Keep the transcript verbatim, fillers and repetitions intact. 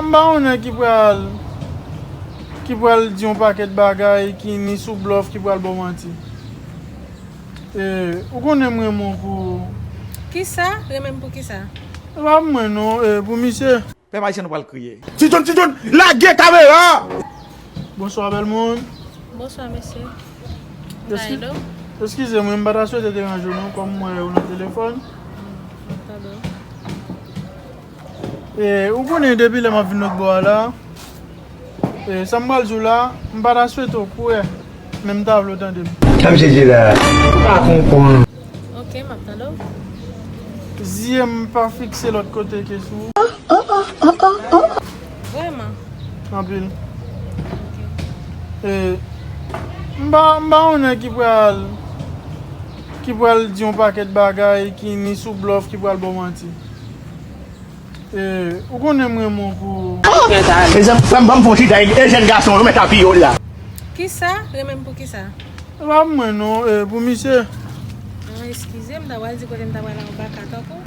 M pa yon nèg ki pral, ki pral di yon pakèt bagay ki ni sou blòf, ki pral ba w manti. E, ou konnen m renmen w pou... Kisa? Renmen m pou kisa? E pa pou mwen non, e pou misye. Pèp ayisyen, nou pral kriye. Ti John, Ti John, lage kamera! Bonswa bèl moun. Bonswa mesye. Eski- Eskize mwen, m pa ta swete deranje w non, kòm m wè ou nan telefòn. E, ou konnen depi lè m ap vin lòt bò a la, e, sa m pral di w la, m pa ta swete w kwè, men m ta vle w tande m. Sa misye di la, m pa konprann. Ok, m ap tande w. Zye m pa fikse lòt kote ke sou ou. Vrèman? Anpil. Ok. E, m pa, m pa yon nèg ki pral, ki pral di yon pakèt bagay ki ni sou blòf, ki pral ba w manti. E, ou konnen m renmen w pou... Mezanmi, frè m, ban m fè yon chita, e jèn gason yo mèt apiye w la. Kisa? Renmen m pou kisa? E pa pou mwen non, e pou misye. Ah, eskize m, ta pral di kote m ta pral al baka tankou.